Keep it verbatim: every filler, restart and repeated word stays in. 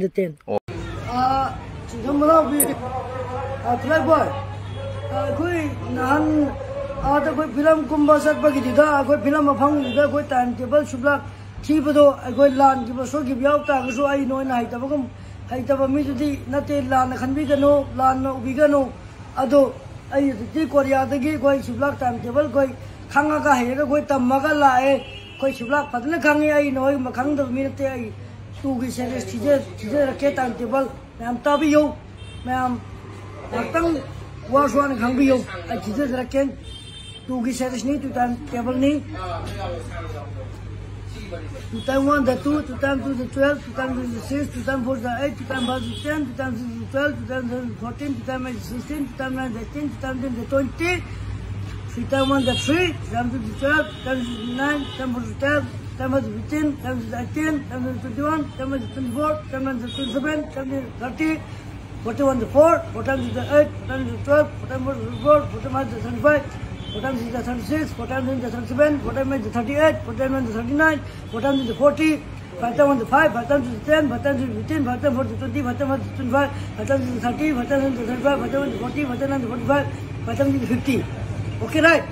the ten. ꯑꯥ, ꯆꯤꯡꯈꯝ ꯃꯅꯥꯎꯕꯤ, ꯑꯥ, ꯐ꯭ꯂꯦꯛ ꯕꯣꯏ, ꯑꯥ, ꯑꯩꯈꯣꯏ ꯅꯍꯥꯟ ꯑꯥꯗ ꯑꯩꯈꯣꯏ ꯐꯤꯂꯝ ꯀꯨꯝꯕ ꯆꯠꯄꯒꯤꯗꯨꯗ, ꯑꯩꯈꯣꯏ ꯐꯤꯂꯝ ꯃꯐꯝꯗꯨꯗ ꯑꯩꯈꯣꯏ ꯇꯥꯏꯝ ꯇꯦꯕꯜ ꯁꯨꯞꯂꯥꯛ ꯊꯤꯕꯗꯣ ꯑꯩꯈꯣꯏ ꯂꯥꯟꯈꯤꯕ ꯁꯣꯏꯈꯤꯕ ꯌꯥꯎ ꯇꯥꯔꯒꯁꯨ ꯑꯩ ꯅꯣꯏꯅ ꯍꯩꯇꯕꯒꯨꯝ, ꯍꯩꯇꯕ ꯃꯤꯗꯨꯗꯤ ꯅꯠꯇꯦ, ꯂꯥꯟꯅ ꯈꯟꯕꯤꯒꯅꯨ, ꯂꯥꯟꯅ ꯎꯕꯤꯒꯅꯨ꯫ ꯑꯗꯣ ꯑꯩ ꯍꯧꯖꯤꯛꯇꯤ ꯀꯣꯔꯤꯌꯥꯗꯒꯤ ꯑꯩꯈꯣꯏ ꯁꯨꯞꯂꯥꯛ ꯇꯥꯏꯝ ꯇꯦꯕꯜ ꯑꯩꯈꯣꯏ ꯈꯪꯉꯒ ꯍꯩꯔꯒ ꯑꯩꯈꯣꯏ ꯇꯝꯃꯒ ꯂꯥꯛꯑꯦ꯫ ꯑꯩꯈꯣꯏ ꯁꯨꯞꯂꯥꯛ ꯐꯖꯅ ꯈꯪꯉꯤ, ꯑꯩ ꯅꯣꯏ ꯈꯪꯗꯕ ꯃꯤ ꯅꯠꯇꯦ꯫ ꯑꯩ ꯇꯨꯒꯤ ꯁꯦꯔꯤꯁ ꯊꯤꯖ-, ꯊꯤꯖꯔꯛꯀꯦ ꯇꯥꯏꯝ ꯇꯦꯕꯜ꯫ ꯃꯌꯥꯝ ꯇꯥꯕꯤꯌꯨ, ꯃꯌꯥꯝ ꯉꯥꯛꯇꯪ ꯋꯥꯁꯨ ꯋꯥꯅ ꯈꯪꯕꯤꯌꯨ꯫ ꯑꯩ ꯊꯤꯖꯔꯛꯀꯦ꯫ ꯇꯨꯒꯤ ꯁꯦꯔꯤꯁꯅꯤ, ꯇꯨ ꯇꯥꯏꯝ ꯇꯦꯕꯜꯅꯤ꯫ Two times one the two, two times two the twelve, two times three the six, two times four the eight, two times five the ten, two times six the twelve, two times seven the fourteen, two times eight the sixteen, two times nine the eighteen, two times ten the twenty, three times one the three, two times two the twelve, two times six the nine, two times four the twelve, two times five the fifteen, two times six the eighteen, two times seven the twenty-one, two times eight the twenty-four, two times nine the twenty-seven, two times ten the thirty, forty-one the four, four times six the eight, four times the twelve, four times four the twenty-four, four times five the twenty-five, four times six the thirty-six, four times seven the thirty-seven, four times eight the thirty-eight, four times nine the thirty-nine, four times the forty, five times one the five, five times the ten, five times the fifteen, five times four the twenty, five times five the twenty-five, five times the thirty, five times seven the thirty-five, five times one the forty, five times nine the forty-five, five times the fifty. Okay, right?